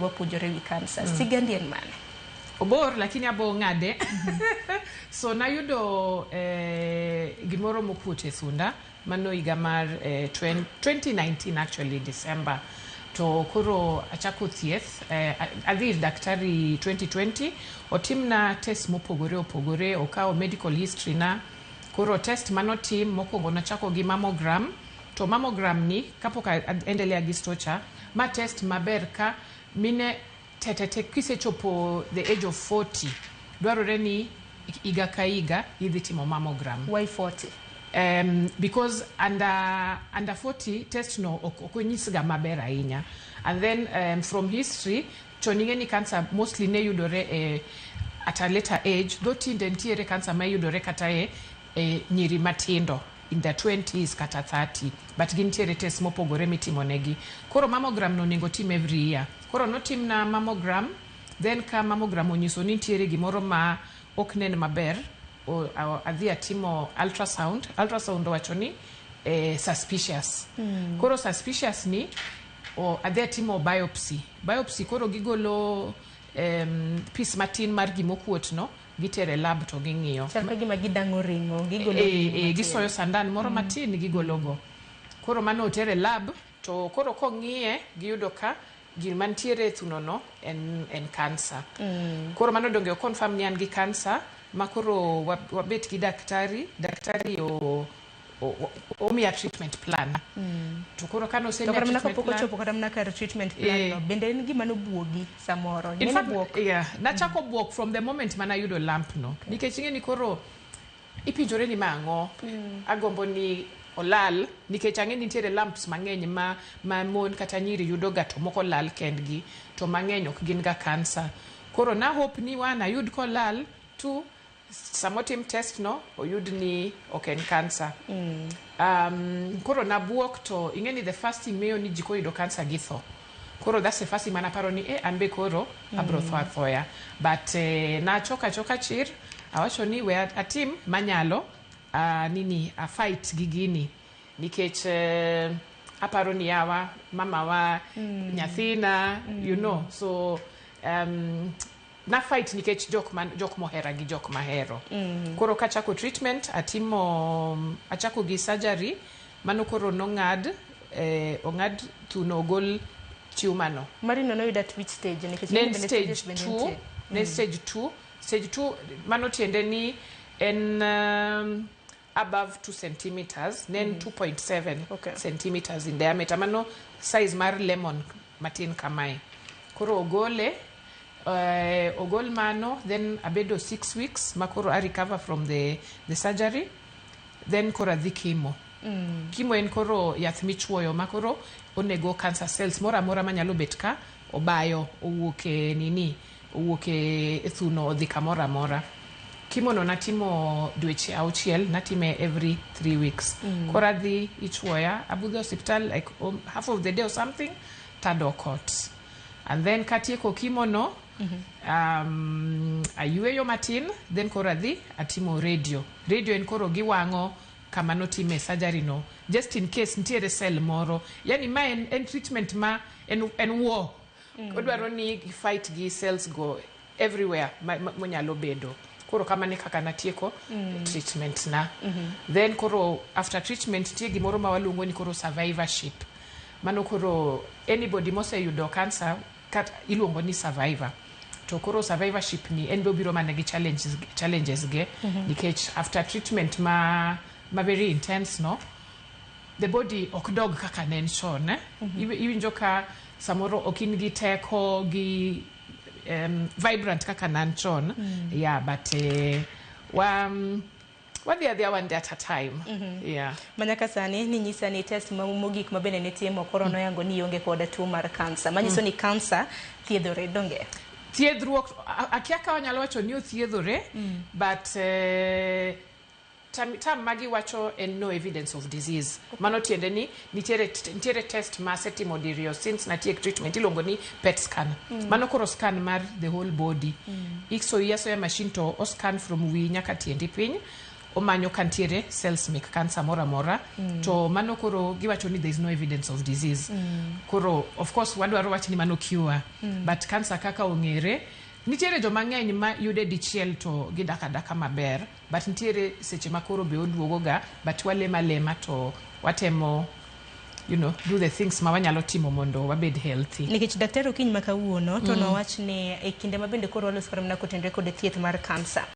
Wapuonjore wi kansa. Sigandi en mane? Obor, lakini abo ng'ade. So nayudo gimoro mokuot e thunda mano higa mar 2019, actually December. To koro achako thieth, adhi ir daktari 2020, otimna test mopogore opogore, okawo medical history na. Koro test manotim mokwongo, nachako gi mammogram. To mammogram ni, kapok endelea gi stocha, ma test maber ka mine tetete kisechopo the age of 40, dwarore ni higa ka higa idhi timo mammogram. Why 40? Because under 40 test no ok onyisga maber ahinya. And then from history, chon ing'e ni cancer mostly ne yudore at a later age, though tinde nitiere cancer ma yudore kata e nyiri matindo in their 20s kata 30, but gintiere test mopogore mitimo negi. Koro mammogram no onego tim every year. Koro notimna mammogram, then ka mammogram onyiso ni nitiere gimoro ma ok nen maber, adhi atimo ultrasound. Ultrasound owacho ni suspicious. Koro suspicious ni adhi atimo biopsy. Biopsy koro gigolo piece matin mar gimokuot no, gitere lab to ging'iyo. Chal ka gima gidang'o ring'o, gigolo ring'o matin. Gisoyo sandan moro matin, gigologo. Koro mano otere lab, to koro kong'iye giyudo ka gima ntiere e thuno no en cancer. Koro mano donge o confirm ni an gi cancer. Ma koro wabet gi daktari, daktari omiya treatment plan. To koro kane To osemiya kata mana treatment kapok plan, ochopo kata mana kar treatment plan no, bende en gima nobuogi samoro? In Ing'e ni fact, buok. Yeah, nachako buok from the moment mana yudo lump no. Nikech ing'e ni koro ipenjore ni ma ang'o? Agombo ni olal, nikech ang'e ni nitiere lumps mang'eny ma mon kata nyiri yudo ga, to moko lal kendgi, to mang'eny ok gin ga cancer. Koro na hope ni one, ayud kolal, two, samotim test no oyud ni ok en cancer. Koro nabuok, to ing'e ni the first thing miyo ni ji koyudo cancer githo. Koro that's the first thing manaparo ni an be koro abro tho athoya. But nachoka achoka chir, awacho ni we atim manyalo, nini, a fight gi gini, nikech aparo ni yawa mamawa, nyathina, so na fight nikech jok mohera gi jok mahero. Koro kachako treatment, atimo, achako gi surgery. Mano koro nong'ad, ong'ad thuno, ogol tumor no. Marino noyudo at which stage? Nikech Ne en bende stage stages bende 2. nitie. Ne en stage 2. Stage 2 mano tiende ni en above 2 centimeters, ne en 2.7 centimeters in diameter. Mano size mar lemon matin kamae. Koro ogole, ogol mano, then abedo 6 weeks ma koro a recover from the surgery. Then koro adhi chemo. Chemo en koro yath michuoyo ma koro onego cancer cells moro amora manyalo bet ka obayo, owuok e nini, owuok e thuno, odhi kamoro amora. Chemo no natimo dweche 6, natime every 3 weeks. Koro adhi ichuoya, abudho e osiptal like half of the day or something, tadok ot. And then katieko chemo no, ayueyo matin, then koro adhi atimo radio. Radio en koro giwang'o kama notime surgery no, just in case nitiere cell moro. Yani ma en treatment ma en war. Odwaro ni fight gi cells go everywhere monyalo bedo. Koro kamano e kaka natieko treatment na. Then koro after treatment nitie gimoro ma waluongo ni koro survivorship. Mano koro anybody moseyudo cancer kata iluongo ni survivor. To koro survivorship ni en be obiro mana gi challenges ge, nikech after treatment ma very intense no, the body ok dog kaka ne en chon, eh? Iwinjo ka samoro ok in gi teko gi vibrant kaka nan chon. Yeah, but wadhi adhiya one day at a time, yeah. Manyaka sani ninyisa ni test ma mogik ma bende nitimo koro noyango ni ionge kod tuo mar kansa, manyiso ni kansa thiedhore, donge? Thiedhruok, akia ka wanyalo wacho ni othiedhore, but term magiwacho en no evidence of disease. Mano tiende ni nitiere test ma asetimo diriyo since natiek treatment, iluongo ni PET scan. Mano koro scan mar the whole body. Isoyi asoya machine to o scan from wiyi nyaka tiendi piny. omanyo ka ntiere cells mek cancer moro amora. To mano koro giwacho ni there is no evidence of disease. Koro of course wadwaro wach ni mano cure, but cancer kaka ong'ere, nitiere joma ng'eny ma yude dichiel to gidak adaka maber, but nitiere seche ma koro be oduogo ga, but walema alema to watemo do the things ma wanyalo timo mondo wabed healthy. Nikech daktari, okinyi ma kawuono to nowach ni e kinde ma bende koro waloso kata mana kotenore kod thieth mar kansa.